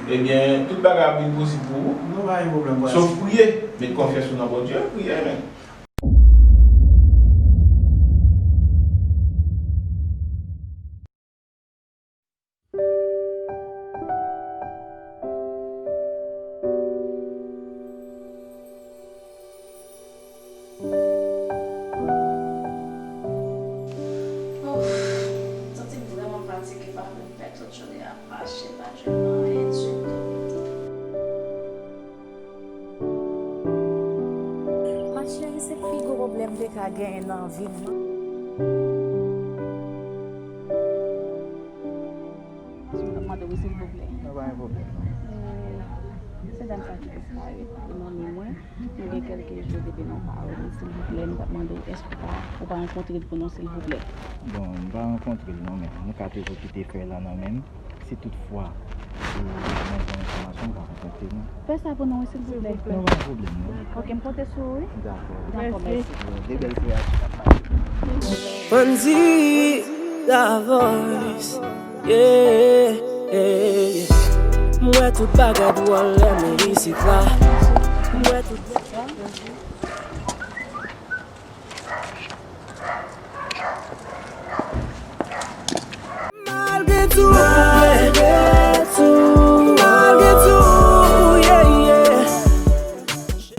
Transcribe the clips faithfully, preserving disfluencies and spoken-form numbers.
Ebyen, tout bagay ap vin posib pou ou. Nou pa gen pwoblèm pou sa. Sof priye. Met konfyans ou nan Bondye, priye, men. Ouf, m santi m vrèman fatige, pa vle m fè tout jounen ap mache, pa jwenn anyen ditou. Ma chérie, se pi gwo pwoblèm m te ka genyen nan vi m nan. Mwen mande w silvouplè. Nan pa gen pwoblèm, non. Eh, se dam sa ki disparèt, li manmi mwen. Nou gen kèlke jou depi nou pa wè li, silvouplè, m t ap mande w, èske w pa, ou pa rankontre l pou nou, silvouplè? Bon, m pa rankontre l, non, men nou ka toujou kite fèy la nan men m. Si toutfwa, e, mwen gen enfòmasyon, m ka rankontre nou. Fè sa pou nou, wi, silvouplè. Non, pa gen pwoblèm, non. Ok, m konte sou ou, wi. Dakò. Dakò, mèsi. Mèsi. De bèl kreyatif ap mache. Andy, la voice. Yeah, yeah, yeah. M wè tout bagay dwòl lè m isit la. M wè tout. Malgre tou, malgre tou, malgre tou, yeah, yeah.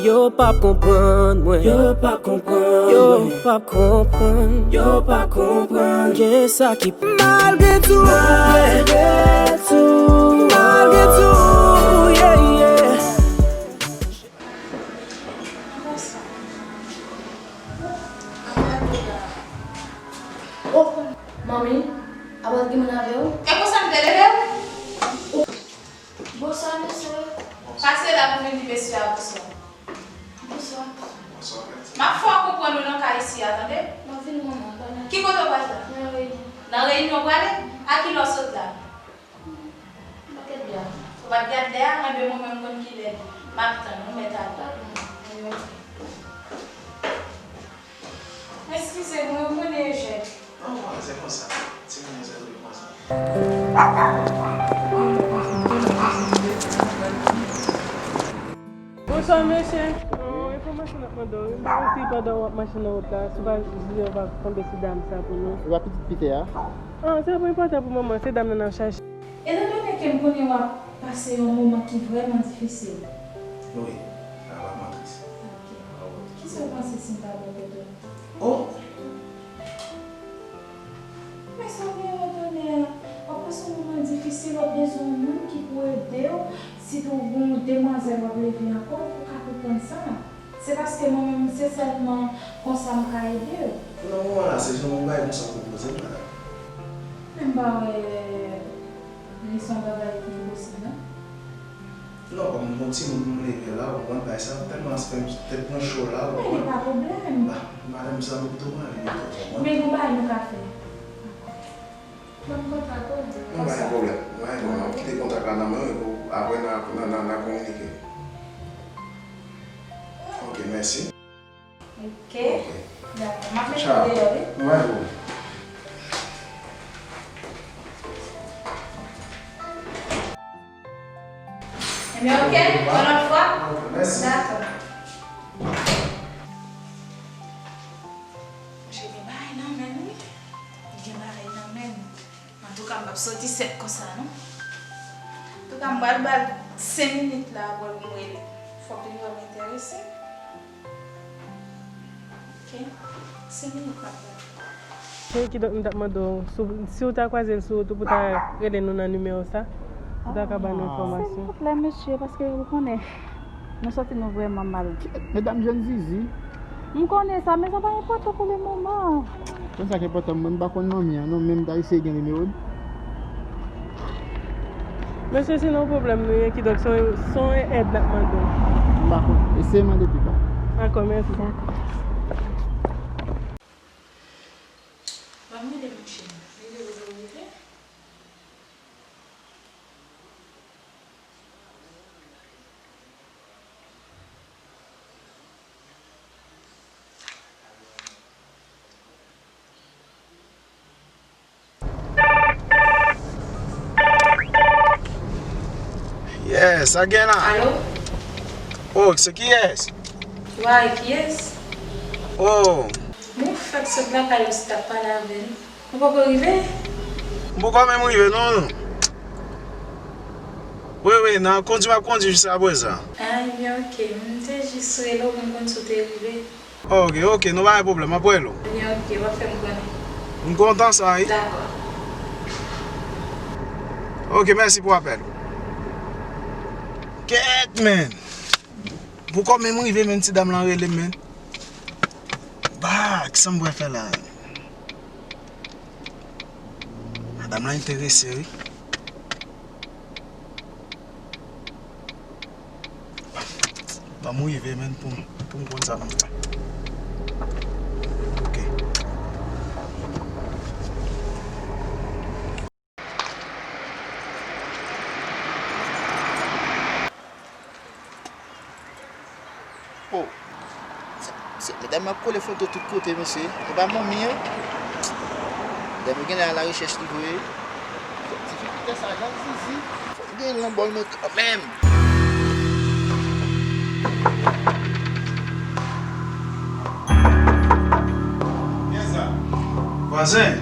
Yo p ap konprann mwen. Yo p ap konprann mwen. Yo p ap konprann. Yo p ap konprann. Gen sa ki. Malgre tou, malgre tou, malgre tou, yeah, yeah. Oh, manmi, apa gen moun avè w? E konsa m te leve w? Bonswa, mesye. Pase la pou vin di mesye a bonswa. Bonswa. M ap fè w konprann ou nan kay isi a, tande? M ap vini, manman, pa nan. Ki kote w pral la? Nan reyinyon. Nan reyinyon w prale? A kilè w sot la? M pa t gad lè a. Ou pa t gad lè a? Enben, mwen menm, m konn kilè l ye. M ap tann ou, mèt ale. Dakò. Enben, oke. Eskize mwen, ou konnen Ejèn. Non, mwen, se konsa. Timoun yo, se toujou konsa. Bonswa, mesye. Yon enfòmasyon n ap mande w, wi. M pa wè si pandan w ap mache nan wout la, si w pa, si w pa tonbe sou dam sa pou nou. Ou pa pitit Pitè a? Ah, sa pa enpòtan pou moman, se dam nan n ap chache. Etandone ke m konnen w ap pase yon moman ki vrèman difisil. Wi, sa vrèman tris. Ok. Kisa w panse si m ta ba w Otone? Oh! Men sa w gen Otone a, w ap pase yon moman difisil, w ap bezwen yon moun ki pou ede w, sitou w gen yon demwazèl w ap leve ankò pou w ka konprann sa. Se paske mwen menm, se sèlman konsa m ka ede w. Pou nan moman la, se sèlman yon bagay konsa w pwopoze m la. Men m pa wè li se yon bagay ki enposib, non. Non, kòm m gon timoun pou m leve la, ou konprann, bagay sa ap tèlman fè m tèt mwen cho la, ou konprann. Men li pa pwoblèm. Ba, madanm sa, m pito pran li pito, ou konprann. Men gon bagay nou ka fè. Ban m kontak ou. Non, pa gen pwoblèm. Pa gen pwoblèm. M ap kite kontak la nan men w, epi apre n a, n a, n a, n a kominike. Ok, mèsi. Ok. Ok. Dakò. M ap mete w deyò, wi. Tchao. Mwen tou. Ebyen, ok. Yon lòt fwa. Ok, mèsi. Dakò. Monchè, gen bagay nan men l, wi. Gen bagay nan men l. Antouka, m p ap sòti sèk konsa, non. Antouka, m pral ba l senk minit la, apre pou m rele. Fòk li wè m enterese. Ok. Senk minit, m ap rele. Kidonk, m t ap mande w, si w, si w ta kwaze l sou wout ou, pou w ta rele nou nan nimewo sa, ou ta ka ban nou enfòmasyon. Silvouplè, mesye, paske ou konnen, nou santi nou vrèman mal. Medam jèn zizi. M konnen sa, men sa pa enpòtan pou le moman. Konn sa k enpòtan, mwen m pa konn manmi an non, men m ta eseye gen nimewo l. Mesye, se nan yon pwoblèm nou ye, kidonk se yon, se yon èd n ap mande w. M pa konn. Eseye mande pi ba. Dakò, mèsi. Dakò. Ban m gade monchè. Li leve pou l rive. Yes, sa gen la. Alo? Oh, se kiyès? Wi, kiyès? Oh. Mwen fèk sot lakay ou si t ap pale avè l. Ou poko rive? M poko menm rive non. Wi, wi, nan kondi m ap kondi jiska prezan. Ah, ebyen, ok. M te jis rele w pou m konn si w te rive. Ok, ok, nou pa gen pwoblèm, m ap rele w. Ebyen, ok, w ap fè m konnen. M kontan sa, wi. Dakò. Ok, mèsi pou apèl ou. Kèt, men. Poko menm rive, men ti dam lan rele m, men. Bah, kisa m pral fè la? Madanm lan enterese, wi. Ban m rive, men, pou m, pou m konn sa pou m fè. Ok. Oh. Se, se medam ap kole foto tout kote, mesye. E pa manmi, en? Medam yo genlè a la rechèch li vre. Fòk difikilte sa, jan zizi. Fòk gen yon bòl men kanmenm. Kiyès sa? Vwazen.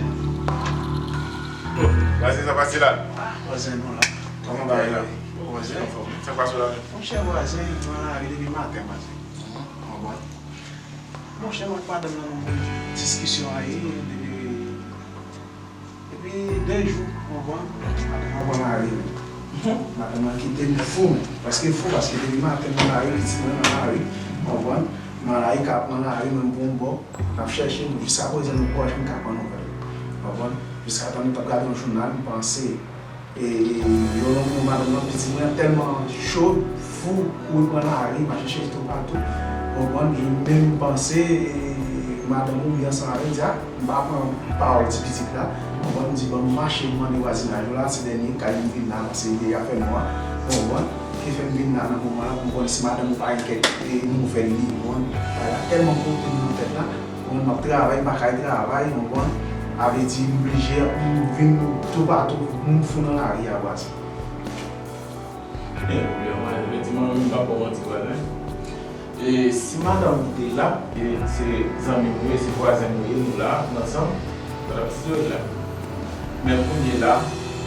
Vwazen, sa pase la? Ah, vwazen, nou la. Kòman bagay la? Vwazen. Sa k pase la menm? Monchè, vwazen, m nan lari depi maten, vwazen. Konprann? Monchè, mwen ak madanm nan, nou gen diskisyon a ye depi, depi de jou, konprann? Madanm nan pran lari, men. Madanm nan kite m fou, men. Prèske fou, paske depi maten m nan lari, pitit mwen nan lari, konprann? M nan lari, k ap nan lari, menm pou yon bò, n ap chèche nou. Jiska prezan, nou poko janm ka pran nouvèl. Konprann? Jiskatan nou t ap gade yon jounal, m panse E, yo, yo, madanm nan, pitit mwen an tèlman cho, fou, kouri pran lari, mache chèche toupatou. Konprann, li menm panse, e, madanm ou, li ansanm avè l, di, a, m pa pran pawòl ti pitit la. Konprann, m di, bon, m mache, m mande vwazinaj yo la, se dènye kay m vin la, paske li deja fè nwa. Konprann, ki fè m vin la nan moman la, pou m konnen si madanm ou pa gen kèk, e, nouvèl li, konprann. Bagay la tèlman pote m nan tèt la. Mwen, m ap travay, m pa kay travay, w konprann? A vle di, m blije, m vin toupatou, moun fou nan lari a, vwazen. Gen pwoblèm, vwazen. Efektivman, mwen menm, m p ap ba w manti, vwazen. E si madanm ou te la, e se zanmi nou ye, se vwazen nou ye, nou la, nou ansanm, nou t ap tire la. Men kounye la,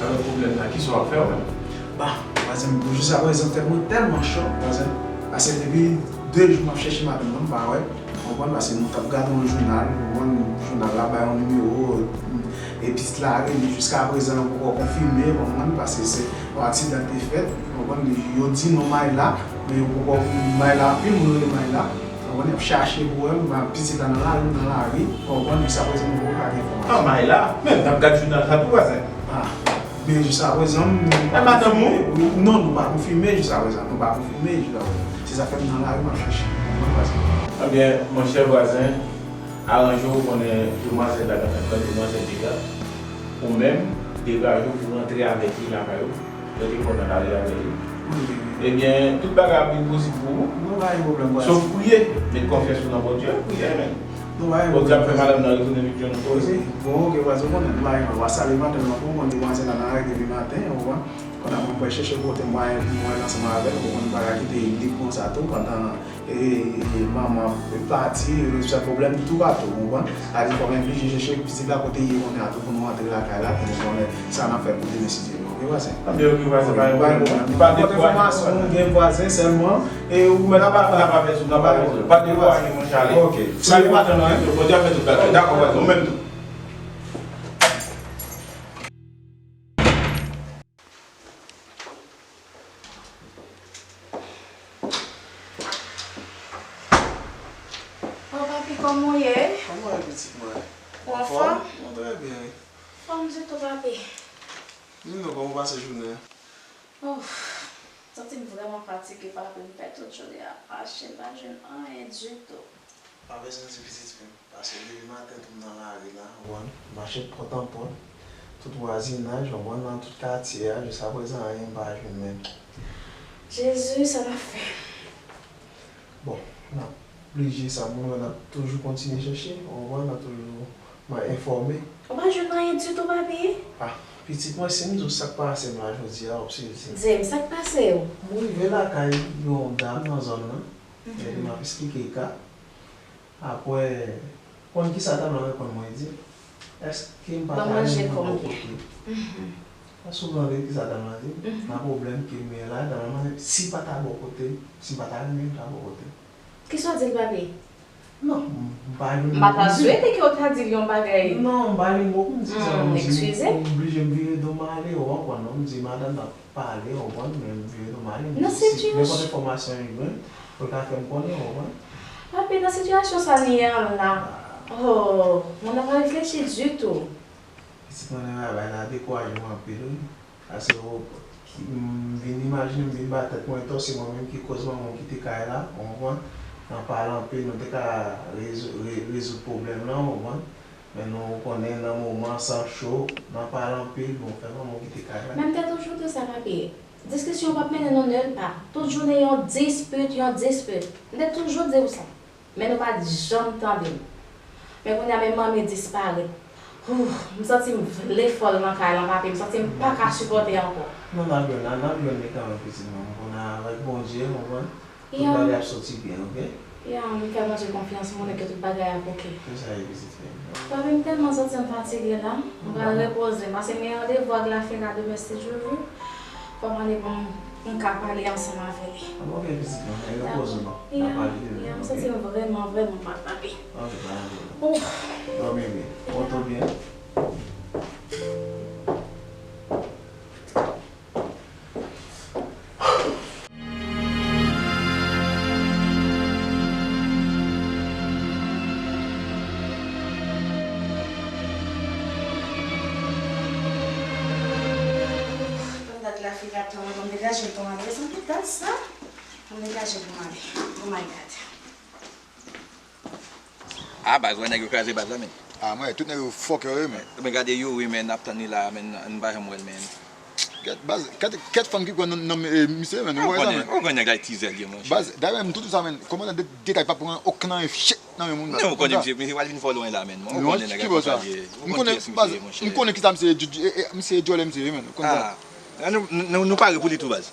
avèk pwoblèm sa, kisa w ap fè, w menm? Bah, vwazen, jiska prezan, tèt mwen tèlman cho, vwazen. Paske depi de jou, m ap chèche madanm nan, m pa wè. Konprann, paske nou t ap gade yon jounal, konprann, jounal la bay yon nimewo, e pitit la rele, jiska prezan yo poko konfime, konprann, paske se yon aksidan ki te fèt, konprann, yo di non Mayla, men yo poko, Mayla, anpil moun rele Mayla, konprann, y ap chache pou wè m, pitit la nan lari, nan lari, konprann, jiska prezan nou poko ka gen enfòmasyon. Ah, Mayla, men n ap gade jounal sa tou, vwazen. Ah. Men jiska prezan, nou pa konfime. E madanm ou? Wi, non, nou pa konfime jiska prezan. Nou pa konfime jiska prezan. Se sa k fè m nan lari, m ap chèche. Mwen pa sa. Ebyen, monchè vwazen, aranje w, konnen demwazèl la gentan pran demwazèl deja. Ou menm, degaje w pou rantre avèk li lakay ou. Yo te konn nan lari avèk li. Wi, wi, wi. Ebyen, tout bagay ap vin posib pou ou. Nou pa gen pwoblèm, vwazen. Sof priye. Met konfyans ou nan Bondye, priye, men. Nou pa gen pwoblèm, vwazen. Bondye ap fè madanm nan retounen vin jwenn ou tou. Wi, bon, ok, vwazen, ou konnen, nou pa gen, w a salye madanm nan pou mwen, demwazèl la nan lari depi maten, ou konprann? Pandan mwen, mwen chèche kote mwayen pou mwen ansanm avè l, ou konprann, m pa ka kite li konsa tou, pandan, e, e, manman pati, e, se pwoblèm toupatou, ou konprann? Sa vle di fò mwen blije chèche pitit la kote l ye kounye a tou pou nou rantre lakay la, pou nou konnen sa n ap fè pou demen si Dye vle, ok, vwazen? Anben, ok, vwazen, pa gen pwoblèm. Pa dekouraje, vwazen. Ou gen vwazen sèlman, e ou mèt pa, pa, pa fè sou, pa dekouraje, monchè, ale. Ok. Salye madanm nan, wi. Bondye ap fè tout bagay. Dakò, vwazen, ou menm tou. O papi, kòman w ye? Kòman w ye, pitit mwen? Ou anfòm? Mwen trè byen, wi. Fòm ditou, papi. Di m non, kòman w pase jounen an? Ouf, santi m vrèman fatige, papi. M fè tout jounen ap mache, m pa jwenn anyen ditou. Pa bezwen di, pitit fi m. Paske depi maten tou m nan lari la, ou konprann, mache pòt an pòt, tout vwazinaj, ou konprann, nan tout katye a, jiska prezan anyen m pa jwenn menm. Jezi, sa n ap fè? Bon, n ap blije sa, bon, n ap toujou kontinye chèche, ou konprann, n ap toujou, mwen enfòme. Ou pa jwenn anyen ditou, papi? Ah, Pitit mwen, si m di w sa k pase m la jodi a, w ap sezi. Di m sa k pase w. M rive lakay yon dam nan zòn nan, epi m ap esplike l ka. Apre, konn kisa dam lan reponn mwen, li di, èske m pa ta renmen bò kote? Èske w tande kisa dam lan di? Nan pwoblèm ke m ye la, dam lan mande si m pa ta bò kote, si m pa ta renmen m ta bò kote. Kisa w di l, papi? Non, m pa jwenn mo pou m di. M pa ta swete ke w ta di l yon bagay. Non, m pa jwenn mo pou m di sa, non, m di, m oblije m vire do m ale, w konprann, non, m di madanm nan pale, w konprann, men m vire do m ale, m di si nenpòt enfòmasyon li jwenn, pou l ka fè m konnen, w konprann. Papi, nan sitiyasyon sa n ye an la, oh, mwen pa reflechi ditou. Pitit mwen nan travay la dekouraje m anpil, wi. Paske, oh, ki, m vin imajine, m vin ba tèt mwen tò, se mwen menm ki koz manman w kite kay la, w konprann? Nan pale anpil, nou te ka rezo-, re-, rezoud pwoblèm lan, w konprann? Men nou konnen nan moman san cho, nan pale anpil, bon, fè manman w kite kay la. Men m te toujou di w sa, papi. Diskisyon p ap mennen nou nil pa. Tout jounen yon dispit, yon dispit. M te toujou di w sa. Men nou pa t janm tande m. Men kounye a, men manmi disparèt. Ouh, m santi m vle fòl nan kay lan, papi. M santi m pa ka sipòte ankò. Non, n ap jwenn, n ap jwenn li kanmenm, pitit mwen. M konnen avèk Bondye, w konprann? Tout bagay ap soti byen, oke? Ya, m fè Bondye konfyans, m konnen ke tout bagay ap oke. Se sa ye, pitit fi m. Papi, m tèlman santi m fatige la. M pral repoze m, paske m gen randevou ak Lafina demen, si Dye vle. Fò m ale pou m, pou m ka pale ansanm avè li. Oke, pitit mwen, repoze w non. N ap pale demen, oke? Ya, m santi m vrèman, vrèman mal, papi. Oke, pa gen pwoblèm. Dòmi byen. Repoze w byen. Ban m dat Lafina ap tann mwen, ban m degaje l pou m ale. Mezanmi, ki dat sa? Ban m degaje l pou m ale. Oh my God. Ah, baz, wè nèg yo kraze baz la, men. Ah, mwen, tout nèg yo fòkè yo ye, men. Men gade Youri, men, n ap tann li la, men, n pa janm wè l, men. Kèt, baz, kèt, kèt fanm ki pran nan, nan, eh, misye, men, ou wè sa, men. Ou konnen nèg la tizè li ye, monchè. Baz, dayè, men, tout sa, men, kòmandan de, detay pa pran okenn anyen, shit, nan men moun, baz. Men ou konnen misye, misye pral vin fò lwen la, men. Ou konnen nèg la ki baz, misye ye, monchè. M konnen kisa misye ye, eh, eh, misye ye, djòlè misye ye, men. Ou konnen sa. Ah, nou, nou, nou pare pou li tou, baz.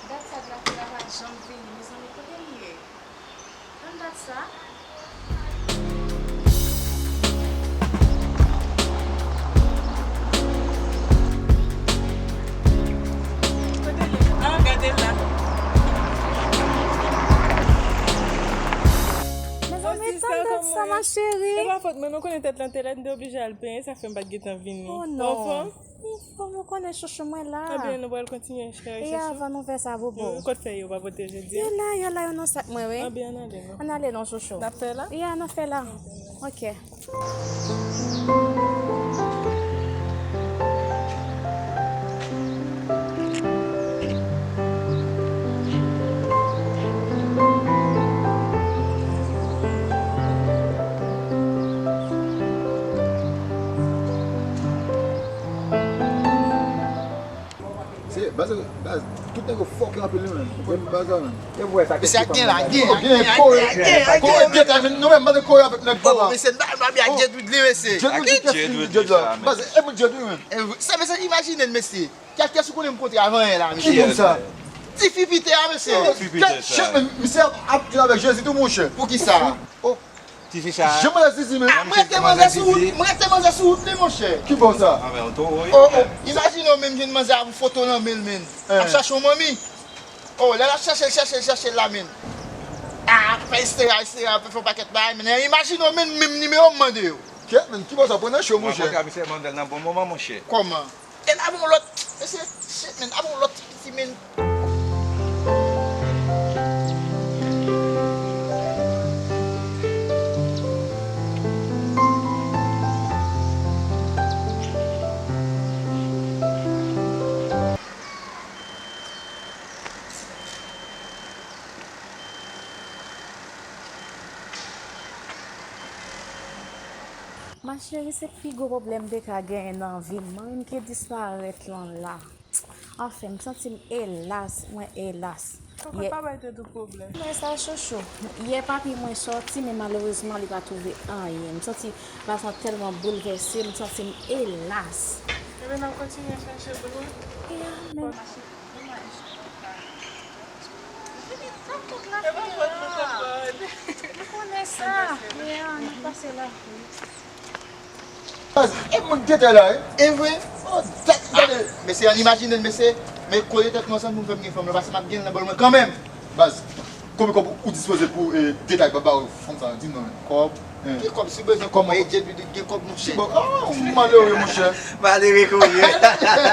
Dat sa Dracula pa janm vini, mezanmi, kote l ye? Ban m dat sa. Kote l ye? Ah, gade l la. Mezanmi, ban m dat sa, ma chérie. E pa fòt mwen, nou konnen tèt lan te lèd, m te oblije al penyen, sa fè m pa t gentan vini. Oh non. Ou anfòm? Anfòm, ou konnen chouchou mwen la. Ebyen, nou pral kontinye cheri chouchou. E avan nou fè sa, bobo. Yo, kot fèy yo pa pote jodi a? Yo la, yo la, yo nan sak mwen, wi. Ebyen, ann ale non. Ann ale non, chouchou. N ap fè la? Ya, n ap fè la. Ok. Se, baz, baz, tout nèg yo fòkè anpil, wi, men. Ou konn baz la, men. Mesye a gen la, gen, gen, gen, gen, gen, gen, gen, men. Nou menm, baz, kore avèk nèg papa. Mesye, n pa, n pa byen ak Djedwood li, mesye. Djedwood, kèt Djedwood la. Baz, e pou Djedwood, men. Se, mesye, imajine, mesye. Kèt kès ou konnen m kontre avan yè la, mesye. Ki moun sa? Tifi Pite a, mesye. Tifi Pite sa. Shit, men, misye ap jwe avèk Jezi tou, monchè. Poukisa? Oh. Tifi sa. Jan manzè zizi, men. Ah, m rete manzè sou wout, m rete manzè sou wout li, monchè. Ki bò sa? Ah, men, yon towo, wi. Oh, oh. Imajine w menm jwenn manzè a pou foto nan men l, men. Ap chache yon manmi. Oh, lè l ap chache l, chache l, chache l la, men. Ah, fè estera, estera, fè yon pakèt bagay, men. Imajine w menm, menm nimewo m mande yo. Kèt, men, ki bò sa? Pran nan cho, monchè. Mwen kontre avè misye Mandèl nan bon moman, monchè. Kòman? E n ap yon lòt, mesye, shit, men, ap yon lòt ti piti, men. Ma chérie, se pi gwo pwoblèm m te ka genyen nan vi m. Manmi m ki disparèt lan la. Anfen, m santi m elas, mwen elas. Konprann pa bay tèt ou pwoblèm. Men sa chouchou. Yè papi mwen sòti, men malerezman, li pa twouve anyen. M santi baz mwen tèlman boulvèse, m santi m elas. Ebyen, n ap kontinye chèche pou nou. Ya, men. Vini, n ap tout la. E pa fòt nou, Tèfòn. Nou konnen sa. Ya, n ap pase la. Baz, e mank detay la, wi. E vre? Oh, dat, gade. Mesye, ann imajine l, mesye. Men kole tèt nou ansanm pou m fè m gen fanm nan, paske m ap gen l nan bòl mwen kanmenm. Baz, konbyen kòb ou dispoze pou, eh, detay pa ba w fanm sa, di m non, men. Kòb? Eh. Ki kòb? Si w bezwen kòb, mwen, Dye Didi gen kòb, monchè. Bon, ah, ou malere, monchè. Malere konbyen?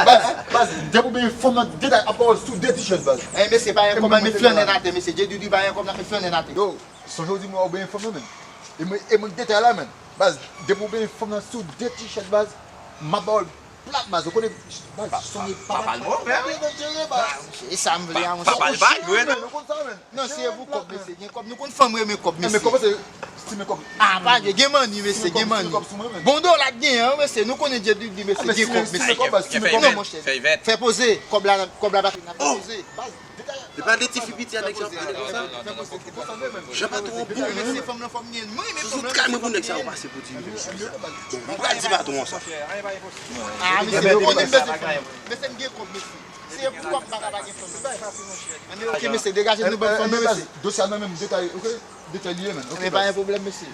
Baz, baz, depi w benyen fanm nan, detay ap ba w sou de tichèt, baz. Eh, mesye, pa gen kòb, nan met flannen atè, mesye. Dye Didi pa gen kòb, nan met flannen atè. Yo, sonje w di mwen w benyen fanm nan, men. E mwen, e mwen detay la, men. Baz, depi w benyen fanm nan sou de tichèt, baz, m ap ba w l plat, baz, ou konnen, baz, sonje pa pale move, wi. Baz, e sa m vle a, monchè. Pa pale bay, wi. Men, nou konn sa, men. Non, se pou kòb, mesye, gen kòb. Nou konn fanm renmen kòb, mesye. Men kòb, se, si men kòb. Ah, pa gen, gen manni, mesye, gen manni. Bon dola t gen an, mesye, nou konnen Dye Didi, mesye, gen kòb, mesye. Non, monchè, fè poze, kòb la, kòb la pa fin, n ap fè poze. Baz, E pa de tifi piti a nèg sa ap pale konsa. Jan patwon an bon, men. Mesye, fanm nan fò m gen. Mwen renmen fanm nan. Sou tout kay mwen pou nèg sa yo pase pou di yo. Bon, m pral di patwon an sa. Ah, mesye, nou konnen m bezwen fanm. Mesye, m gen kòb, mesye. Se pou w ap baka pa gen fanm. Anben, oke, mesye, degaje nou ban fanm nan, mesye. Dosye a nan men m, detay, oke? Detay li ye, men. Oke, pa gen pwoblèm, mesye.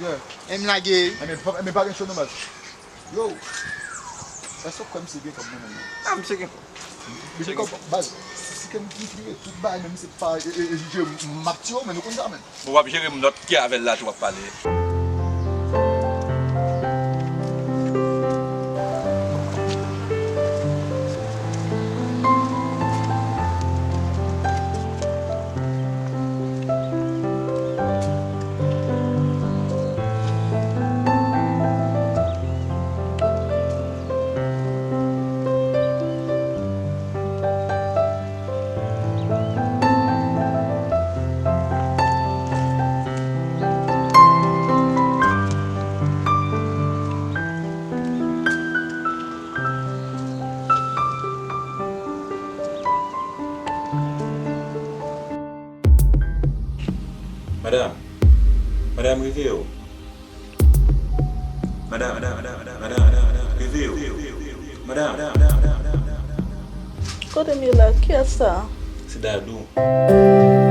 M lage. Men pa gen cho non, baz. Yo, èske w kwè misye gen kòb nan men l? Ah, misye gen kòb. Misye gen kòb, baz. Si, si ke m ki fire, tout bagay, men misye pa, e, e, e, jije, m ap tiye w, men nou konn sa, men. Bon, w ap jere m lòt ke avè l la tou w ap pale. Madanm, madanm, reveye w. Madanm, madanm, madanm, madanm, madanm, madanm, reveye w. Madanm. Kote m ye la? Kiyès sa? Se Dadou.